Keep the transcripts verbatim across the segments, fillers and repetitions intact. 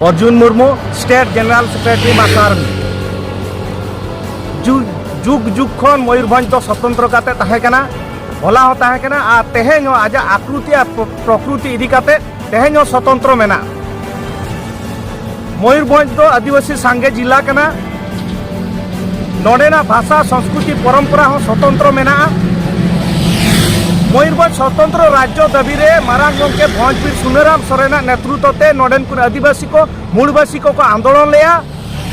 Arjun Murmu, State General Secretary, ᱢᱟᱥᱟᱨᱢᱤ᱾ ᱡᱩᱜᱽ, ᱡᱩᱜᱽ ᱡᱩᱜᱽ ᱠᱷᱚᱱ ᱢᱚᱭᱩᱨᱵᱷᱚᱸᱡᱽ ᱫᱚ ᱥᱚᱛᱚᱱᱛᱨᱚ ᱠᱟᱛᱮ ᱛᱟᱦᱮᱸ ᱠᱟᱱᱟ, ᱦᱚᱞᱟ ᱦᱚᱸ ᱛᱟᱦᱮᱸ ᱠᱟᱱᱟ ᱟᱨ ᱛᱮᱦᱮᱧ ᱦᱚᱸ ᱟᱡᱟᱜ ᱟᱠᱨᱩᱛᱤ ᱟᱨ ᱯᱨᱚ-, ᱯᱨᱚᱠᱨᱩᱛᱤ ᱤᱫᱤ ᱠᱟᱛᱮ ᱛᱮᱦᱮᱧ ᱦᱚᱸ ᱥᱚᱛᱚᱱᱛᱨᱚ ᱢᱮᱱᱟᱜᱼᱟ᱾ ᱢᱚᱭᱩᱨᱵᱷᱚᱸᱡᱽ ᱫᱚ ᱟᱹᱫᱤᱵᱟᱹᱥᱤ ᱥᱟᱸᱜᱮ ᱡᱤᱞᱟ ᱠᱟᱱᱟ᱾ ᱱᱚᱰᱮᱱᱟᱜ ᱵᱷᱟᱥᱟ, ᱥᱚᱝᱥᱠᱨᱤᱛᱤ, ᱯᱚᱨᱚᱢᱯᱚᱨᱟ ᱦᱚᱸ ᱥᱚᱛᱚᱱᱛᱨᱚ ᱢᱮᱱᱟᱜᱼᱟ᱾ ᱢᱚᱭᱩᱨᱵᱷᱚᱸᱡᱽ ᱥᱚᱛᱚᱱᱛᱨᱚ ᱨᱟᱡᱽᱡᱚ ᱫᱟᱹᱵᱤ ᱨᱮ ᱢᱟᱨᱟᱝ ᱜᱚᱢᱠᱮ ᱵᱷᱚᱸᱡᱽ ᱵᱤᱨ ᱥᱩᱱᱟᱹᱨᱟᱢ ᱥᱚᱨᱮᱱᱟᱜ ᱱᱮᱛᱨᱩᱛᱛᱚ ᱛᱮ ᱱᱚᱰᱮᱱ ᱠᱚ ᱟᱹᱫᱤᱵᱟᱹᱥᱤ ᱠᱚ, ᱢᱩᱲᱵᱟᱹᱥᱤ ᱠᱚᱠᱚ ᱟᱱᱫᱳᱞᱚᱱ ᱞᱮᱫᱼᱟ᱾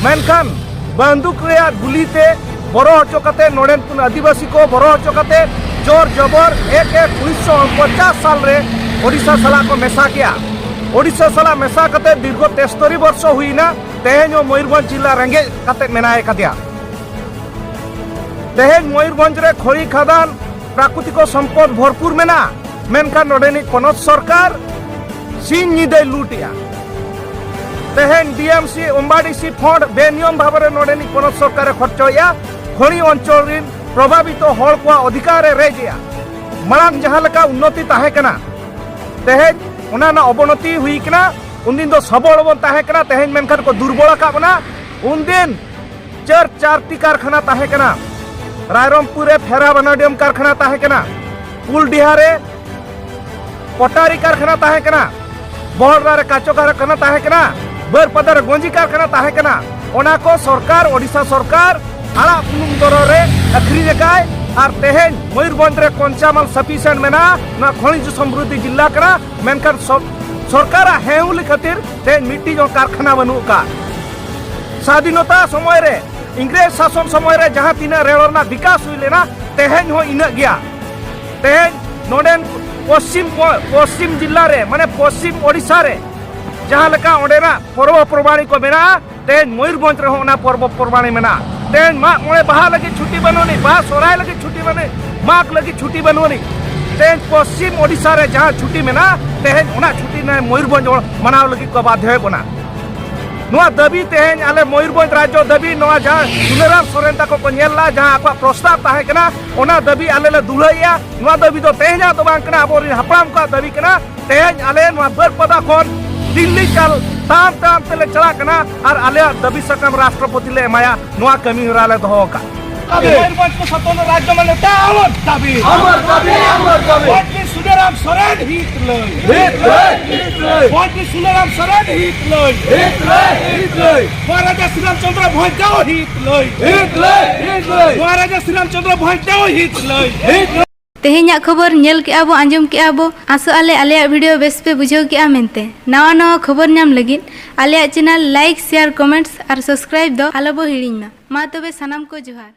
ᱢᱮᱱᱠᱷᱟᱱ ᱵᱟᱱᱫᱩᱠ ᱨᱮᱭᱟᱜ ᱜᱩᱞᱤ ᱛᱮ ᱵᱚᱨᱚ ᱦᱚᱪᱚ ᱠᱟᱛᱮ, ᱱᱚᱰᱮᱱ ᱠᱚ ᱟᱹᱫᱤᱵᱟᱹᱥᱤ ᱠᱚ ᱵᱚᱨᱚ ᱦᱚᱪᱚ ᱠᱟᱛᱮ, ᱡᱳᱨ ᱡᱚᱵᱚᱨ ᱮᱠ ᱮᱠ ᱩᱱᱤᱥᱥᱚ ᱯᱚᱧᱪᱟᱥ ᱥᱟᱞ ᱨᱮ ᱳᱰᱤᱥᱟ ᱥᱟᱞᱟᱜ ᱠᱚ ᱢᱮᱥᱟ ᱠᱮᱜᱼᱟ᱾ ᱳᱰᱤᱥᱟ ᱥᱟᱞᱟᱜ ᱢᱮᱥᱟ ᱠᱟᱛᱮ ᱫᱤᱨᱜᱷᱚ ᱛᱮᱥᱛᱳᱨᱤ ᱵᱚᱨᱥᱚ ᱦᱩᱭᱱᱟ, ᱛᱮᱦᱮᱧ ᱦᱚᱸ ᱢᱚᱭᱩᱨᱵᱷᱚᱸᱡᱽ ᱡᱤᱞᱟ ᱨᱮᱸᱜᱮᱡ ᱠᱟᱛᱮ ᱢᱮᱱᱟᱭ ᱠᱟᱫᱮᱭᱟ᱾ ᱛᱮᱦᱮᱧ ᱢᱚᱭᱩᱨᱵᱷᱚᱸᱡᱽ ᱨᱮ ᱠᱷᱚᱲᱤ ᱠᱷᱟᱫᱟᱱ, ᱯᱨᱟᱠᱨᱤᱛᱤᱠ ᱥᱚᱢᱯᱚᱫ ᱵᱷᱚᱨᱯᱩᱨ ᱢᱮᱱᱟᱜᱼᱟ, ᱢᱮᱱᱠᱷᱟᱱ ᱱᱚᱰᱮᱱᱤᱡ ᱯᱚᱱᱚᱛ ᱥᱚᱨᱠᱟᱨ ᱥᱤᱧ ᱧᱤᱫᱟᱹᱭ ᱞᱩᱴᱮᱜᱼᱟ᱾ ᱛᱮᱦᱮᱧ D M C, ᱚᱢᱵᱟᱰᱤ C fund ᱵᱮᱱᱤᱭᱚᱢ ᱵᱷᱟᱵᱮ ᱨᱮ ᱱᱚᱰᱮᱱᱤᱡ ᱯᱚᱱᱚᱛ ᱥᱚᱨᱠᱟᱨᱮ ᱠᱷᱚᱨᱪᱚᱭᱮᱜᱼᱟ᱾ ᱠᱷᱚᱲᱤ ᱚᱧᱪᱚᱞ ᱨᱤᱱ ᱯᱨᱚᱵᱷᱟᱵᱤᱛᱚ ᱦᱚᱲ ᱠᱚᱣᱟᱜ ᱚᱫᱷᱤᱠᱟᱨ ᱮ ᱨᱮᱡᱮᱜᱼᱟ᱾ ᱢᱟᱲᱟᱝ ᱡᱟᱦᱟᱸ ᱞᱮᱠᱟ ᱩᱱᱱᱚᱛᱤ ᱛᱟᱦᱮᱸ ᱠᱟᱱᱟ, ᱛᱮᱦᱮᱧ ᱚᱱᱟ ᱨᱮᱱᱟᱜ ᱚᱵᱚᱱᱚᱛᱤ ᱦᱩᱭ ᱠᱟᱱᱟ᱾ ᱩᱱᱫᱤᱱ ᱫᱚ ᱥᱚᱵᱚᱞ ᱵᱚᱱ ᱛᱟᱦᱮᱸ ᱠᱟᱱᱟ, ᱛᱮᱦᱮᱧ ᱢᱮᱱᱠᱷᱟᱱ ᱠᱚ ᱫᱩᱨᱵᱚᱞ ᱟᱠᱟᱫ ᱵᱚᱱᱟ᱾ ᱩᱱᱫᱤᱱ ᱪᱟᱨ ᱪᱟᱨᱴᱤ ᱠᱟᱨᱠᱷᱟᱱᱟ ᱛᱟᱦᱮᱸ ᱠᱟᱱᱟ᱾ ᱨᱟᱭᱨᱚᱝᱯᱩᱨ ᱨᱮ ᱯᱷᱮᱨᱟ ᱵᱷᱟᱱᱟᱰᱤᱭᱟᱢ ᱠᱟᱨᱠᱷᱟᱱᱟ ᱛᱟᱦᱮᱸ ᱠᱟᱱᱟ, ᱠᱩᱞᱰᱤᱦᱟ ᱨᱮ ᱯᱚᱴᱟᱨᱤ ᱠᱟᱨᱠᱷᱟᱱᱟ ᱛᱟᱦᱮᱸ ᱠᱟᱱᱟ, ᱵᱚᱦᱚᱲᱫᱟ ᱨᱮ ᱠᱟᱪᱚ ᱠᱟᱨᱠᱷᱟᱱᱟ ᱛᱟᱦᱮᱸ ᱠᱟᱱᱟ, ᱵᱟᱹᱨᱯᱟᱫᱟ ᱨᱮ ᱜᱚᱸᱡᱤ ᱠᱟᱨᱠᱷᱟᱱᱟ ᱛᱟᱦᱮᱸ ᱠᱟᱱᱟ᱾ ᱚᱱᱟ ᱠᱚ ᱥᱚᱨᱠᱟᱨ, ᱳᱰᱤᱥᱟ ᱥᱚᱨᱠᱟᱨ ᱟᱲᱟᱜ ᱵᱩᱞᱩᱝ ᱫᱚᱨᱚ ᱨᱮ ᱟᱹᱠᱷᱨᱤᱧ ᱟᱠᱟᱫ, ᱟᱨ ᱛᱮᱦᱮᱧ ᱢᱚᱭᱩᱨᱵᱷᱚᱸᱡᱽ ᱨᱮ ᱠᱚᱧᱪᱟ ᱢᱟᱞ sufficient ᱢᱮᱱᱟᱜᱼᱟ᱾ ᱱᱚᱣᱟ ᱠᱷᱚᱱᱤᱡᱽ ᱥᱚᱢᱨᱩᱫᱷᱤ ᱡᱤᱞᱟ ᱠᱟᱱᱟ, ᱢᱮᱱᱠᱷᱟᱱ ᱥᱚᱨ-, ᱥᱚᱨᱠᱟᱨᱟᱜ ᱦᱮᱸᱦᱩᱞᱤ ᱠᱷᱟᱹᱛᱤᱨ ᱛᱮᱦᱮᱧ ᱢᱤᱫᱴᱤᱡ ᱦᱚᱸ ᱠᱟᱨᱠᱷᱟᱱᱟ ᱵᱟᱹᱱᱩᱜ ᱟᱠᱟᱫ᱾ ᱥᱟᱫᱷᱤᱱᱚᱛᱟ ᱥᱚᱢᱚᱭ ᱨᱮ, ᱤᱝᱨᱮᱡᱽ ᱥᱟᱥᱚᱱ ᱥᱚᱢᱚᱭ ᱨᱮ ᱡᱟᱦᱟᱸ ᱛᱤᱱᱟᱹᱜ ᱨᱮᱞ ᱨᱮᱱᱟᱜ ᱵᱤᱠᱟᱥ ᱦᱩᱭ ᱞᱮᱱᱟ, ᱛᱮᱦᱮᱧ ᱦᱚᱸ ᱤᱱᱟᱹᱜ ᱜᱮᱭᱟ᱾ ᱛᱮᱦᱮᱧ ᱱᱚᱰᱮᱱ ᱯᱚᱥᱪᱤᱢ, ᱯᱚᱥᱪᱤᱢ ᱡᱤᱞᱟ ᱨᱮ, ᱢᱟᱱᱮ ᱯᱚᱥᱪᱤᱢ ᱳᱰᱤᱥᱟ ᱨᱮ ᱡᱟᱦᱟᱸ ᱞᱮᱠᱟ ᱚᱸᱰᱮᱱᱟᱜ ᱯᱚᱨᱵᱚ ᱯᱚᱨᱵᱟᱱᱤ ᱠᱚ ᱢᱮᱱᱟᱜᱼᱟ, ᱛᱮᱦᱮᱧ ᱢᱚᱭᱩᱨᱵᱷᱚᱸᱡᱽ ᱨᱮᱦᱚᱸ ᱚᱱᱟ ᱯᱚᱨᱵᱚ ᱯᱚᱨᱵᱟᱱᱤ ᱢᱮᱱᱟᱜᱼᱟ᱾ ᱛᱮᱦᱮᱧ ᱢᱟᱜ ᱢᱚᱬᱮ ᱵᱟᱦᱟ ᱞᱟᱹᱜᱤᱫ ᱪᱷᱩᱴᱤ ᱵᱟᱹᱱᱩᱜ ᱟᱹᱱᱤᱡ, ᱵᱟᱦᱟ ᱥᱚᱨᱦᱟᱭ ᱞᱟᱹᱜᱤᱫ ᱪᱷᱩᱴᱤ ᱵᱟᱹᱱᱩᱜ, ᱢᱟᱜᱽ ᱞᱟᱹᱜᱤᱫ ᱪᱷᱩᱴᱤ ᱵᱟᱹᱱᱩᱜ ᱟᱹᱱᱤᱡ᱾ ᱛᱮᱦᱮᱧ ᱯᱚᱥᱪᱤᱢ ᱳᱰᱤᱥᱟ ᱨᱮ ᱡᱟᱦᱟᱸ ᱪᱷᱩᱴᱤ ᱢᱮᱱᱟᱜᱼᱟ, ᱛᱮᱦᱮᱧ ᱚᱱᱟ ᱪᱷᱩᱴᱤ ᱱᱚᱜᱼᱚᱭ ᱢᱚᱭᱩᱨᱵᱷᱚᱸᱡᱽ ᱢᱟᱱᱟᱣ ᱞᱟᱹᱜᱤᱫ ᱠᱚ ᱵᱟᱫᱷᱭᱚᱭᱮᱫ ᱵᱚᱱᱟ᱾ ᱱᱚᱣᱟ ᱫᱟᱹᱵᱤ ᱛᱮᱦᱮᱧ ᱟᱞᱮ ᱢᱚᱭᱩᱨᱵᱷᱚᱸᱡᱽ ᱨᱟᱡᱽᱡᱚ ᱫᱟᱹᱵᱤ, ᱱᱚᱣᱟ ᱡᱟᱦᱟᱸ ᱥᱩᱱᱟᱹᱨᱟᱢ ᱥᱚᱨᱮᱱ ᱛᱟᱠᱚ ᱠᱚ ᱧᱮᱞ ᱞᱮᱫᱼᱟ, ᱡᱟᱦᱟᱸ ᱟᱠᱚᱣᱟᱜ ᱯᱨᱚᱥᱛᱟᱵ ᱛᱟᱦᱮᱸ ᱠᱟᱱᱟ, ᱚᱱᱟ ᱫᱟᱹᱵᱤ ᱟᱞᱮ ᱞᱮ ᱫᱩᱞᱟᱹᱭᱮᱫᱼᱟ᱾ ᱱᱚᱣᱟ ᱫᱟᱹᱵᱤ ᱫᱚ ᱛᱮᱦᱮᱧᱟᱜ ᱫᱚ ᱵᱟᱝ ᱠᱟᱱᱟ, ᱟᱵᱚᱨᱮᱱ ᱦᱟᱯᱲᱟᱢ ᱠᱚᱣᱟᱜ ᱫᱟᱹᱵᱤ ᱠᱟᱱᱟ᱾ ᱛᱮᱦᱮᱧ ᱟᱞᱮ ᱱᱚᱣᱟ ᱵᱟᱹᱨᱯᱟᱫᱟ ᱠᱷᱚᱱ ᱤᱞᱤᱜᱟᱞ ᱛᱟᱲᱟᱢ ᱛᱟᱲᱟᱢ ᱛᱮᱞᱮ ᱪᱟᱞᱟᱜ ᱠᱟᱱᱟ ᱟᱨ ᱟᱞᱮᱭᱟᱜ ᱫᱟᱹᱵᱤ ᱥᱟᱠᱟᱢ ᱨᱟᱥᱴᱨᱚᱯᱚᱛᱤ ᱞᱮ ᱮᱢᱟᱭᱟ᱾ ᱱᱚᱣᱟ ᱠᱟᱹᱢᱤ ᱦᱚᱨᱟ ᱞᱮ ᱫᱚᱦᱚ ᱟᱠᱟᱫ᱾ ᱢᱚᱭᱩᱨᱵᱷᱚᱸᱡᱽ ᱠᱚ ᱥᱚᱛᱚᱱᱛᱨᱚ ᱨᱟᱡᱽᱡᱚ ᱢᱟᱱᱮ ᱛᱟᱵᱚᱱ ᱫᱟᱹᱵᱤ᱾ ᱟᱢᱟᱨ ᱫᱟᱹᱵᱤ, ᱟᱢᱟᱨ ᱫᱟᱹᱵᱤ᱾ ᱵᱷᱚᱸᱡᱽ ᱵᱤᱨ ᱥᱩᱱᱟᱨᱟᱢ ᱥᱚᱨᱮᱱ ᱦᱤᱛ ᱞᱟᱹᱭ᱾ ᱦᱤᱛ ᱞᱟᱹᱭ, ᱦᱤᱛ ᱞᱟᱹᱭ᱾ ᱵᱷᱚᱸᱡᱽ ᱵᱤᱨ ᱥᱩᱱᱟᱨᱟᱢ ᱥᱚᱨᱮᱱ ᱦᱤᱛ ᱞᱟᱹᱭ᱾ ᱦᱤᱛ ᱞᱟᱹᱭ, ᱦᱤᱛ ᱞᱟᱹᱭ᱾ ᱢᱚᱦᱟᱨᱟᱡᱟ ᱥᱨᱤᱨᱟᱢ ᱪᱚᱸᱫᱽᱨᱚ ᱵᱷᱚᱸᱡᱽ ᱫᱚ ᱦᱤᱛ ᱞᱟᱹᱭ᱾ ᱦᱤᱛ ᱞᱟᱹᱭ, ᱦᱤᱛ ᱞᱟᱹᱭ᱾ ᱢᱚᱦᱟᱨᱟᱡᱟ ᱥᱨᱤᱨᱟᱢ ᱪᱚᱸᱫᱽᱨᱚ ᱵᱷᱚᱸᱡᱽ ᱫᱚ ᱦᱤᱛ ᱞᱟᱹᱭ᱾ ᱦᱤᱛ ᱞᱟᱹᱭ᱾ ᱛᱮᱦᱮᱧᱟᱜ ᱠᱷᱚᱵᱚᱨ ᱧᱮᱞ ᱠᱮᱜᱼᱟ ᱵᱚ, ᱟᱸᱡᱚᱢ ᱠᱮᱜᱼᱟ ᱵᱚ᱾ ᱟᱥᱚᱜ ᱟᱞᱮ ᱟᱞᱮᱭᱟᱜ video ᱵᱮᱥ ᱯᱮ ᱵᱩᱡᱷᱟᱹᱣ ᱠᱮᱜᱼᱟ ᱢᱮᱱᱛᱮ᱾ ᱱᱟᱣᱟ ᱱᱟᱣᱟ ᱠᱷᱚᱵᱚᱨ ᱧᱟᱢ ᱞᱟᱹᱜᱤᱫ ᱟᱞᱮᱭᱟᱜ channel like, share, comments ᱟᱨ subscribe ᱫᱚ ᱟᱞᱚ ᱵᱚ ᱦᱤᱲᱤᱧ ᱢᱟ᱾ ᱢᱟ ᱛᱚᱵᱮ ᱥᱟᱱᱟᱢ ᱠᱚ ᱡᱚᱦᱟᱨ᱾